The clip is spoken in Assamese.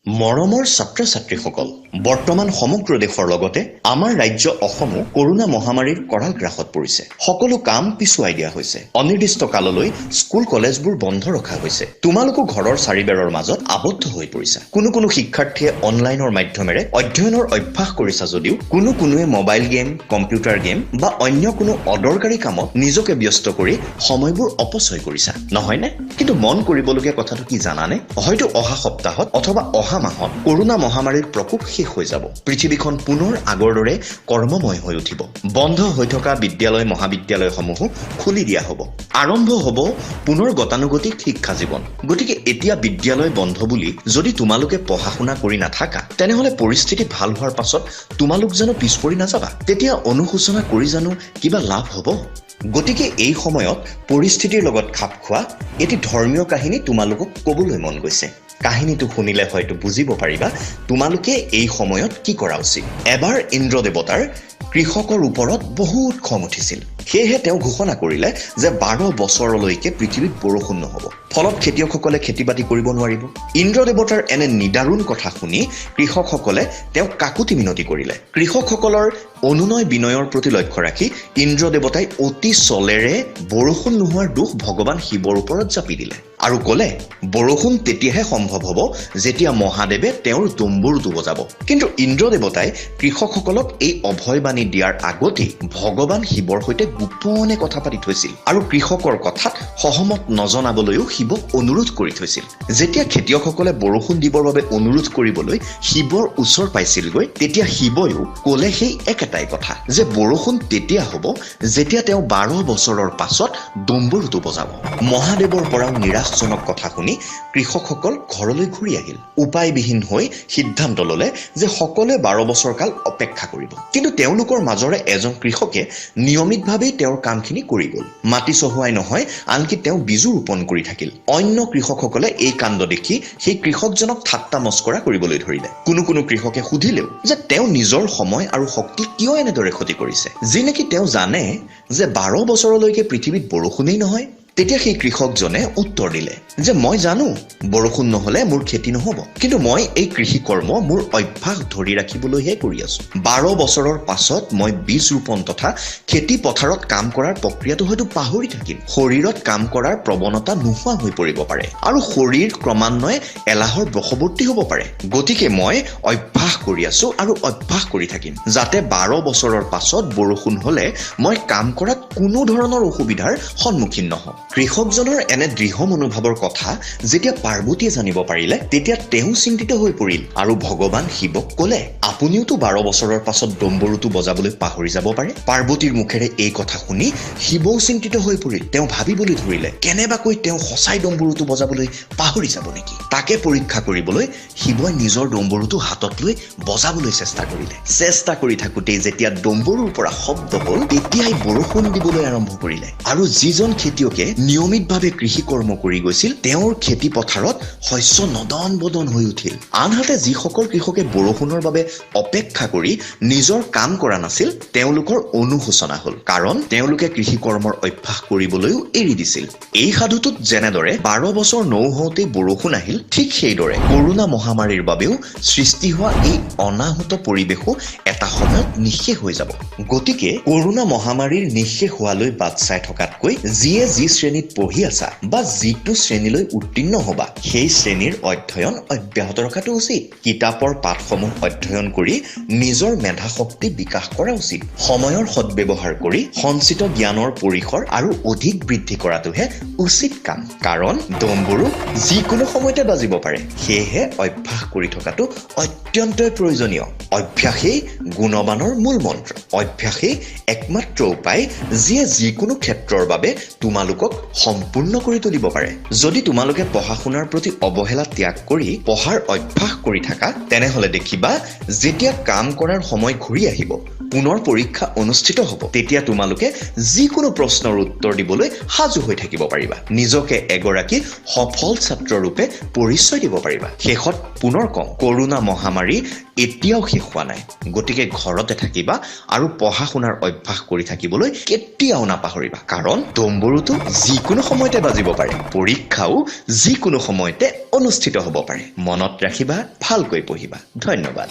মৰমৰ ছাত্ৰ-ছাত্ৰীসকল, বৰ্তমান সমগ্ৰ দেশৰ লগতে আমাৰ ৰাজ্য অসমো কৰোনা মহামাৰীৰ কৰাল গ্ৰাসত পৰিছে। সকলো কাম পিছুৱাই দিয়া হৈছে। অনিৰ্দিষ্ট কাললৈ স্কুল কলেজবোৰ বন্ধ ৰখা হৈছে। তোমালোকো ঘৰৰ চাৰিবেৰৰ মাজত আবদ্ধ হৈ পৰিছা। কোনো কোনো শিক্ষাৰ্থীয়ে অনলাইনৰ মাধ্যমেৰে অধ্যয়নৰ অভ্যাস কৰিছা যদিও কোনো কোনোৱে মোবাইল গেম, কম্পিউটাৰ গেম বা অন্য কোনো অদৰকাৰী কামত নিজকে ব্যস্ত কৰি সময়বোৰ অপচয় কৰিছা, নহয়নে? কিন্তু মন কৰিবলগীয়া কথাটো কি জানানে? হয়তো অহা সপ্তাহত অথবা অহা মাহত কৰোনা মহামাৰীৰ প্ৰকোপ শেষ হৈ যাব। পৃথিৱীখন পুনৰ আগৰ দৰে কৰ্মময় হৈ উঠিব। বন্ধ হৈ থকা বিদ্যালয় মহাবিদ্যালয়সমূহো খুলি দিয়া হ'ব। আৰম্ভ হ'ব পুনৰ গতানুগতিক শিক্ষা জীৱন। গতিকে এতিয়া বিদ্যালয় বন্ধ বুলি যদি তোমালোকে পঢ়া শুনা কৰি নাথাকা, তেনেহ'লে পৰিস্থিতি ভাল হোৱাৰ পাছত তোমালোক জানো পিছ পৰি নাযাবা? তেতিয়া অনুশোচনা কৰি জানো কিবা লাভ হ'ব? গতিকে এই সময়ত পৰিস্থিতিৰ লগত খাপ খোৱা এটি ধৰ্মীয় কাহিনী তোমালোকক ক'বলৈ মন গৈছে। কাহিনীটো শুনিলে হয়তো বুজিব পাৰিবা তোমালোকে এই সময়ত কি কৰা উচিত। এবাৰ ইন্দ্ৰ দেৱতাৰ কৃষকৰ ওপৰত বহুত খং উঠিছিল। সেয়েহে তেওঁ ঘোষণা কৰিলে যে 12 বছৰলৈকে পৃথিৱীত বৰষুণ নহ'ব, ফলত খেতিয়কসকলে খেতি বাতি কৰিব নোৱাৰিব। ইন্দ্ৰ দেৱতাৰ এনে নিদাৰুণ কথা শুনি কৃষকসকলে তেওঁক কাকুতি মিনতি কৰিলে। কৃষকসকলৰ অনুনয় বিনয়ৰ প্ৰতি লক্ষ্য ৰাখি ইন্দ্ৰ দেৱতাই অতি চলেৰে বৰষুণ নোহোৱাৰ দোষ ভগৱান শিৱৰ ওপৰত জাপি দিলে আৰু ক'লে বৰষুণ তেতিয়াহে সম্ভৱ হ'ব যেতিয়া মহাদেৱে তেওঁৰ ডম্বৰুটো বজাব। কিন্তু ইন্দ্ৰ দেৱতাই কৃষকসকলক এই অভয়বাণী দিয়াৰ আগতেই ভগৱান শিৱৰ সৈতে গোপনে কথা পাতি থৈছিল আৰু কৃষকৰ কথাত সহমত নজনাবলৈও শিৱক অনুৰোধ কৰি থৈছিল। যেতিয়া খেতিয়কসকলে বৰষুণ দিবৰ বাবে অনুৰোধ কৰিবলৈ শিৱৰ ওচৰ পাইছিলগৈ, তেতিয়া শিৱয়ো ক'লে সেই একেটাই কথা যে বৰষুণ তেতিয়া হ'ব যেতিয়া তেওঁ 12 বছৰৰ পাছত ডম্বৰুটো বজাব। মহাদেৱৰ পৰাও নিৰাশজনক কথা শুনি কৃষকসকল ঘৰলৈ ঘূৰি আহিল। উপায়বিহীন হৈ সিদ্ধান্ত ল'লে যে সকলোৱে 12 বছৰ কাল অপেক্ষা কৰিব। কিন্তু তেওঁলোকৰ মাজৰে এজন কৃষকে নিয়মিতভাৱেই তেওঁৰ কামখিনি কৰি গ'ল। মাটি চহোৱাই নহয়, আনকি তেওঁ বীজো ৰোপণ কৰি থাকিল। অন্য কৃষকসকলে এই কাণ্ড দেখি সেই কৃষকজনক ঠাট্টা মস্কৰা কৰিবলৈ ধৰিলে। কোনো কোনো কৃষকে সুধিলেও যে তেওঁ নিজৰ সময় আৰু শক্তি কিয় এনেদৰে ক্ষতি কৰিছে, যি নেকি তেওঁ জানে যে 12 বছৰলৈকে পৃথিৱীত বৰষুণেই নহয়। তেতিয়া সেই কৃষকজনে উত্তৰ দিলে যে মই জানো বৰষুণ নহ'লে মোৰ খেতি নহ'ব, কিন্তু মই এই কৃষি কৰ্ম মোৰ অভ্যাস ধৰি ৰাখিবলৈহে কৰি আছো। 12 বছৰৰ পাছত মই বীজ ৰোপণ তথা খেতি পথাৰত কাম কৰাৰ প্ৰক্ৰিয়াটো হয়তো পাহৰি থাকিম। শৰীৰত কাম কৰাৰ প্ৰৱণতা নোহোৱা হৈ পৰিব পাৰে আৰু শৰীৰ ক্ৰমান্বয়ে এলাহৰ বশৱৰ্তী হ'ব পাৰে। গতিকে মই অভ্যাস কৰি আছো আৰু অভ্যাস কৰি থাকিম, যাতে 12 বছৰৰ পাছত বৰষুণ হ'লে মই কাম কৰাত কোনো ধৰণৰ অসুবিধাৰ সন্মুখীন নহওঁ। কৃষকজনৰ এনে দৃঢ় মনোভাৱৰ কথা যেতিয়া পাৰ্বতীয়ে জানিব পাৰিলে, তেতিয়া তেওঁ চিন্তিত হৈ পৰিল আৰু ভগৱান শিৱক ক'লে, আপুনিওতো 12 বছৰৰ পাছত ডম্বৰুটো বজাবলৈ পাহৰি যাব পাৰে। পাৰ্বতীৰ মুখেৰে এই কথা শুনি শিৱও চিন্তিত হৈ পৰিল। তেওঁ ভাবিবলৈ ধৰিলে কেনেবাকৈ তেওঁ সঁচাই ডম্বৰুটো বজাবলৈ পাহৰি যাব নেকি। তাকে পৰীক্ষা কৰিবলৈ শিৱই নিজৰ ডম্বৰুটো হাতত লৈ বজাবলৈ চেষ্টা কৰিলে। চেষ্টা কৰি থাকোঁতেই যেতিয়া ডম্বৰুৰ পৰা শব্দ হ'ল, তেতিয়াই বৰষুণ দিবলৈ আৰম্ভ কৰিলে আৰু যিজন খেতিয়কে নিয়মিতভাৱে কৃষি কৰ্ম কৰি গৈছিল, তেওঁৰ খেতি পথাৰত শস্য নদন বদন হৈ উঠিল। আনহাতে যিসকল কৃষকে বৰষুণৰ বাবে অপেক্ষা কৰি নিজৰ কাম কৰা নাছিল, তেওঁলোকৰ অনুশোচনা হ'ল, কাৰণ তেওঁলোকে কৃষি কৰ্মৰ অভ্যাস কৰিবলৈও এৰি দিছিল। এই সাধুটোত যেনেদৰে 12 বছৰ নৌহওঁতেই বৰষুণ আহিল, ঠিক সেইদৰে কৰোনা মহামাৰীৰ বাবেও সৃষ্টি হোৱা এই অনাহুত পৰিৱেশো এটা সময়ত নিঃশেষ হৈ যাব। গতিকে কৰোনা মহামাৰীৰ নিঃশেষ হোৱালৈ বাট চাই থকাতকৈ যিয়ে যি শ্ৰেণীত পঢ়ি আছা বা যিটো শ্ৰেণীলৈ উত্তীৰ্ণ হ'বা, সেই শ্ৰেণীৰ অধ্যয়ন অব্যাহত ৰখাটো উচিত। কিতাপৰ পাঠসমূহ অধ্যয়ন কৰি নিজৰ মেধা শক্তি বিকাশ কৰা উচিত। সময়ৰ সদ্ব্যৱহাৰ কৰি সঞ্চিত জ্ঞানৰ পৰিসৰ আৰু অধিক বৃদ্ধি কৰাটোহে উচিত কাম, কাৰণ ডম্বৰু যিকোনো সময়তে বাজিব পাৰে। সেয়েহে অভ্যাস কৰি থকাটো অত্যন্তই প্ৰয়োজনীয়। অভ্যাসেই গুণবানৰ মূল মন্ত্ৰ। অভ্যাসেই একমাত্ৰ উপায় যিয়ে যিকোনো ক্ষেত্ৰৰ বাবে তোমালোকক সম্পূৰ্ণ কৰি তুলিব পাৰে। যদি তোমালোকে পঢ়া শুনাৰ প্ৰতি অৱহেলা ত্যাগ কৰি পঢ়াৰ অভ্যাস কৰি থাকা, তেনেহ'লে দেখিবা যেতিয়া কাম কৰাৰ সময় ঘূৰি আহিব, পুনৰ পৰীক্ষা অনুষ্ঠিত হ'ব, তেতিয়া তোমালোকে যিকোনো প্ৰশ্নৰ উত্তৰ দিবলৈ সাজু হৈ থাকিব পাৰিবা। নিজকে এগৰাকী সফল ছাত্ৰৰূপে পৰিচয় দিব পাৰিবা। শেষত পুনৰ কওঁ, কৰোনা মহামাৰী এতিয়াও শেষ হোৱা নাই। গতিকে ঘৰতে থাকিবা আৰু পঢ়া শুনাৰ অভ্যাস কৰি থাকিবলৈ কেতিয়াও কেতিয়াও নাপাহৰিবা, কাৰণ ডম্বৰুটো যিকোনো সময়তে বাজিব পাৰে, পৰীক্ষাও যিকোনো সময়তে অনুষ্ঠিত হ'ব পাৰে। মনত ৰাখিবা, ভালকৈ পঢ়িবা। ধন্যবাদ।